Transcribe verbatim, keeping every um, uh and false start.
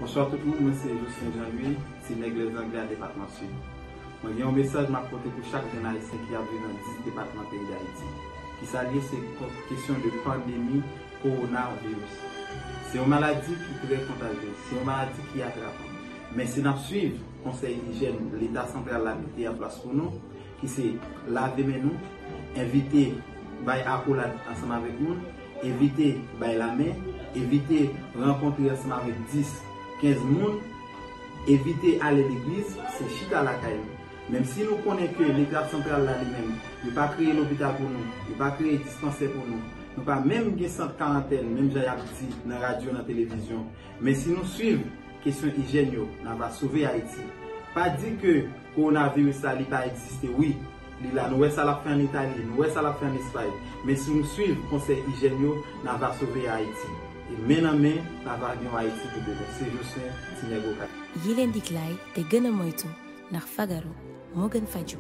Bonswa tout moun, mwen se Jocelyn Jean Louis, ti nèg Lèzanglè a depatman Sid. Mwen gen yon mesaj m ap pote pou chak jèn ayisyen ki ap viv nan dis depatman peyi Dayiti. Kisa l ye? Se kesyon de pandemi kowonaviris. Se yon maladi ki trè kontajyez, se yon maladi ki atrapan. Men si n ap swiv konsèy ijyèn Leta santral la mete an plas pou nou, ki se lave men nou, evite bay akolad ansanm avèk moun, evite bay lamen, evite rankontre ansanm avèk dis, kenz moun, evite ale legliz, se chita lakay nou. Menm si nou konnen ke Leta santral la li menm, yo pa kreye lopital pou nou, yo pa kreye dispansè pou nou, nou pa menm gen sant karantèn, menm jan y ap di nan radyo, nan televizyon. Men si nou swiv kesyon ijyèn yo, n a va sove Ayiti. Pa di ke kowonaviris la li pa egziste, wi. Li la, nou wè sa l ap fè ann Itali, nou wè sa l ap fè ann Espay. Men si nou swiv konsèy ijyèn yo, n a va sove Ayiti. E men nan men, n a va gen yon Ayiti pou demen. Se Jocelyn, ti nèg Okay. Yilendikilai te gönöm maittu, na fagaru, mogen faju.